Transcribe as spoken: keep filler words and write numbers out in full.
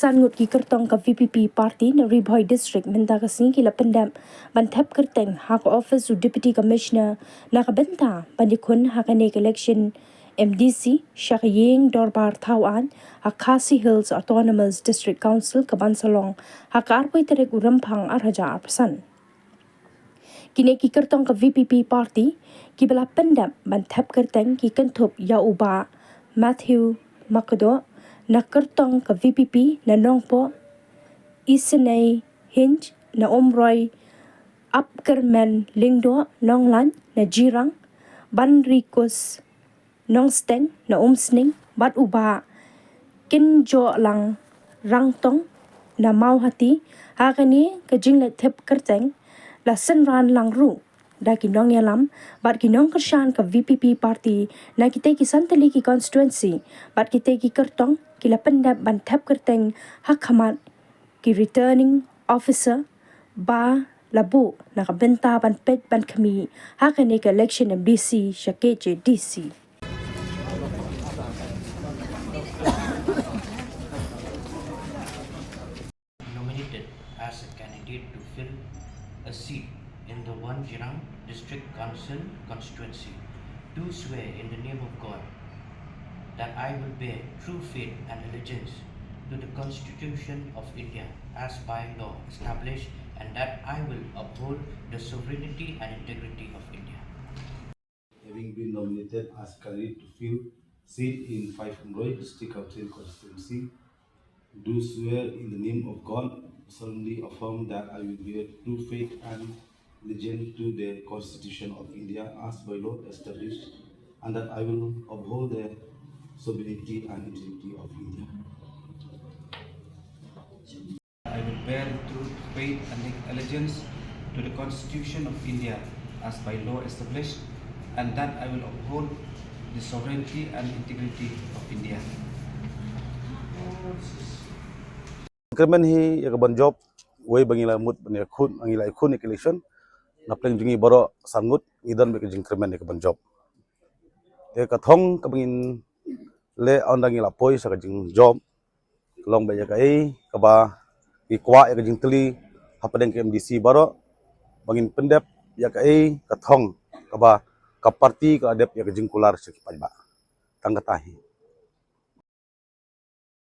Ngut ki kyrtong ka V P P party na Ri Bhoi District mynta ka sngi ki la pyndep ban thep kyrteng ha ka office u Deputy Commissioner na ka bynta ban ïakhun ha kane ka election M D C sha ka ïing dorbar thaw aiñ ha Khasi Hills Autonomous District Council ka Bansalong ha ka arphew tarik u Rymphang arhajar arphew san. Kine ki kyrtong ka V P P party kiba la pyndep ban thep kyrteng ki kynthup ïa u Bah Matthew Makdoh na kyrtong ka V P P na Nongpoh, Isynei Hinge na Umroi, Apkyrmen Lyngdoh Nonglait na Jirang, Banrikus Nongsteng na Umsning bad u Bah Kynjohlang Rangtong na Mawhati. Ha kane ka jingleit thep kyrteng la synran lang ruh da ki nongïalam bad ki nongkyrshan ka V P P party na kitei ki san tylli ki constituency, bad kitei ki kyrtong ki la pyndep ban thep kyrteng ha khmat ki returning officer ba la buh na ka bynta ban peit ban khmih ha kane ka election M D C sha K H A D C. Nominated as a candidate to fill a seat in the One Jirang District Council constituency, do swear in the name of God that I will bear true faith and allegiance to the Constitution of India as by law established, and that I will uphold the sovereignty and integrity of India. Having been nominated as candidate to fill seat in five Umroi District Council constituency, do swear in the name of God, solemnly affirm that I will bear true faith and allegiance to the Constitution of India as by law established, and that I will uphold the sovereignty and integrity of India. I will bear true faith and allegiance to the Constitution of India as by law established, and that I will uphold the sovereignty and integrity of India. Increment hi ïa ka ban job wei ba ngi la mut ban ïa khun ngi la khun ïa ka election na pleng jong ngi baroh san ngut ngi don bad ka jingkyrmen ïa ka ban job. Te ka thong ka ba ngin leh ynda ngi la poi sa ka jingjob long ba ïa kaei kaba ngi kwah ïa ka jingtylli hapdeng ka M D C baroh ba ngin pyndep ïa kaei ka thong kaba ka party ka la dep ïa ka jingkular sha ki paidbah. Tang kata hi.